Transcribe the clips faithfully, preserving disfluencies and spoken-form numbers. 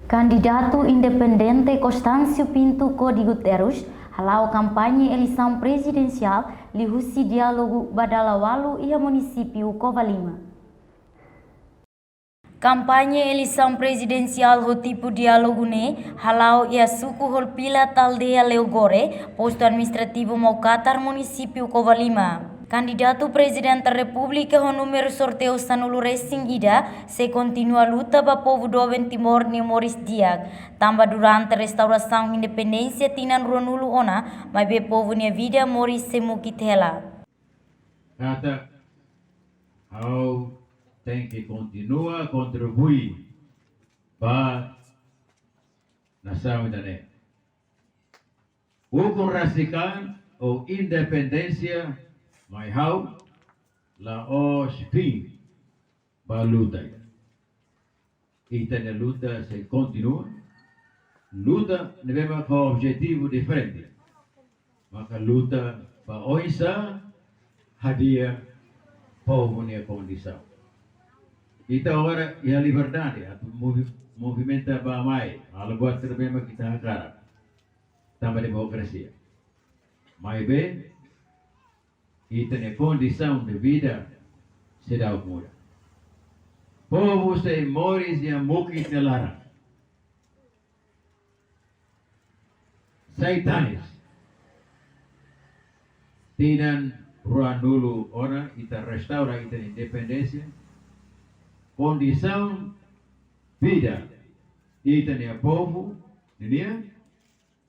Kandidatu independente Constâncio Pinto Cody Guterres hala'o kampaña eleisaun prezidensiál liuhusi diálogu ba dala ualu iha munisípiu Covalima. Kampaña eleisaun prezidensiál ho tipu diálogu ne'e hala'o iha suku Holpilat, aldeia Leogore, postu administrativu Maucatar, munisípiu Covalima. Kandidatu Prezidente Repúblika ho númeru sorteiu sanulu-resin-ida sei kontinua luta ba povu doben Timor nia moris di'ak, tanba durante restaurasaun independénsia tinan ruanulu ona, maibé povu nia vida moris sei mukit hela. Katak ha'u tenke kontinua kontribui ba nasaun ida-ne'e. Ukun rasik an ou independénsia mai ha'u la'ós fin ba luta. Ita-nia luta sei kontinua. Luta ne'ebé mak ho objetivu diferente. Maka luta ba oinsá hadi'a povu nia kondisaun. Ita agora iha liberdade atu movi-, movimenta bá-mai, halo buat ne'ebé mak ita hakarak. Tanba demokrasia. Maibé, ita-nia kondisaun de vida seidauk muda. Povu sei moris iha mukit nia laran. Sai tanis. Tinan ruanulu ona ita restaura ita-nia independénsia. Kondisaun vida ita-nia povu ninian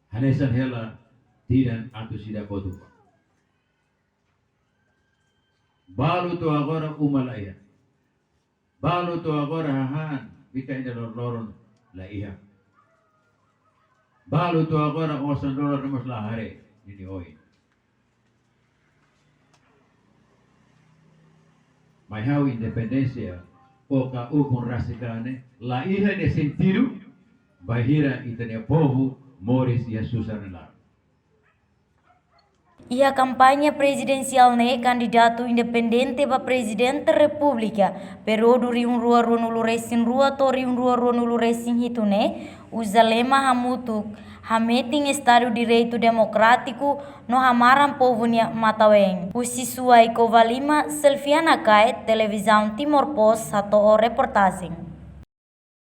hanesan hela tinan atus ida kotuk. Balu to'o agora uma la iha. Balu to'o agora hahán bikan ida loroloron la iha. Balu to'o agora osan dolar ne'e mós la haree ninia oin. Mai ha'u independénsia, ou ka ukun rasik an ne'e, la iha nia sentidu bainhira ita-nia povu moris iha susar nia laran. Iha kampaña prezidensiál ne'e, kandidatu independente ba Prezidente Repúblika períodu rihun rua ruanulu-resin-rua to'o rihun rua ruanulu-resin-hitu ne'e uza lema hamutuk, hametin Estadu Direitu Demokrátiku no hamaran povu nia matan-ween. Husi Suai, Covalima, Selviana Kaet, Televizaun Timor Post, hato'o reportajen.